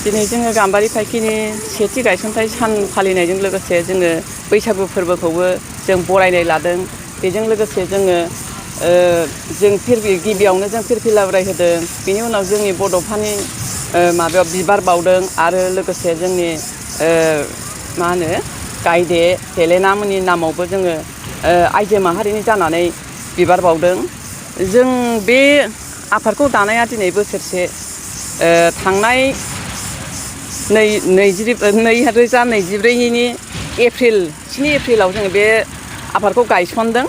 दिनै जोङो गाम्बारि फाइखिनि सेथि गायसनथाय सान फालिनायजों लोगोसे जोङो बैसागु फोरबोखौबो जों बरायनाय लादों। बेजों लोगोसे जोङो जों गिबियावनो जों फिरफिला उराय होदों। बेनि उनाव जोंनि बड'फानि माबायाव बिबार बावदों आरो लोगोसे जोंनि मा होनो गायदे हेलेना मोननि नामावबो जोङो आइजो माहारिनि जानानै बिबार बावदों। जों बे आफादखौ दानाया दिनै बोसोरसे थांनाय 2024नि एप्रिल 7 एप्रिलाव जोङो बे आफादखौ गायसनदों।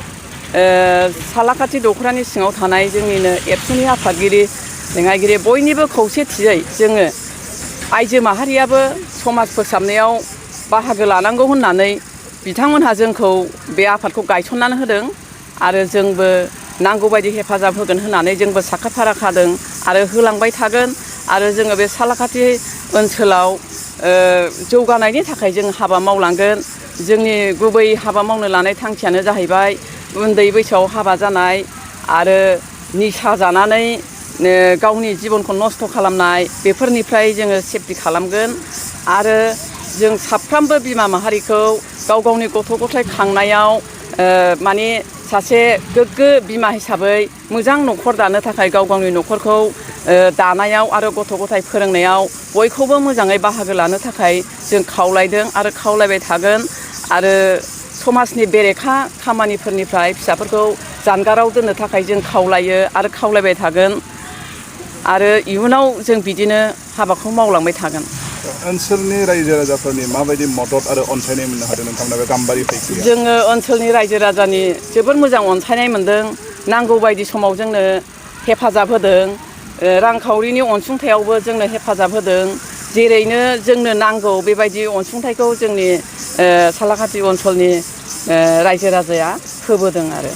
सालाकाथि दख'रानि सिङाव थानाय जोंनिनो एबसुनि आफादगिरि लेङाइगिरि बयनिबो खौसेथियै जोङो आइजो माहारियाबो समाज फोसाबनायाव बाहागो लानांगौ होननानै बिथांमोनहा जोंखौ बे आफादखौ गायसननानै होदों आरो जोंबो नांगौबायदि हेफाजाब होगोन होननानै जोंबो साखा फारा खादों आरो होलांबाय थागोन। आरो जोङो बे सालाकाथि ओनसोलाव जौगानायनि थाखाय जों हाबा मावलांगोन। जोंनि गुबै हाबा मावनो लानाय थांखियानो जाहैबाय उन्दै बैसोआव हाबा जानाय आरो निसा जानानै गावनि जिबनखौ नस्थ' खालामनाय बेफोरनिफ्राय जोङो सेफटि खालामगोन। आरो जों साफ्रोमबो बिमा माहारिखौ गाव गावनि गथ' गथाय खांनायाव माने सासे गोग्गो बिमा हिसाबै मोजां न'खर दानो थाखाय गाव गावनि न'खरखौ दानायाव आरो गथ' गथाय फोरोंनायाव बयखौबो मोजाङै बाहागो लानो थाखाय जों खावलायदों आरो खावलायबाय थागोन। आरो समाजनि बेरेखा खामानिफोरनिफ्राय फिसाफोरखौ जानगाराव दोननो थाखाय जों खावलायो आरो खावलायबाय थागोन। आरो इयुनाव जों बिदिनो हाबाखौ मावलांबाय थागोन। ओनसोलनि रायजो राजाफोरनि माबायदि मदद आरो अनसायनाय मोननो हादों नोंथांमोना बे गाम्बारि फाइखिया? जोङो ओनसोलनि रायजो राजानि जोबोद मोजां अनसायनाय मोनदों। नांगौ बायदि समाव जोंनो हेफाजाब होदों। रांखावरिनि अनसुंथायावबो जोंनो हेफाजाब होदों। जेरैनो जोंनो नांगौ बेबायदि अनसुंथाइखौ जोंनि सालाकाथि ओनसोलनि रायजो राजाया होबोदों आरो।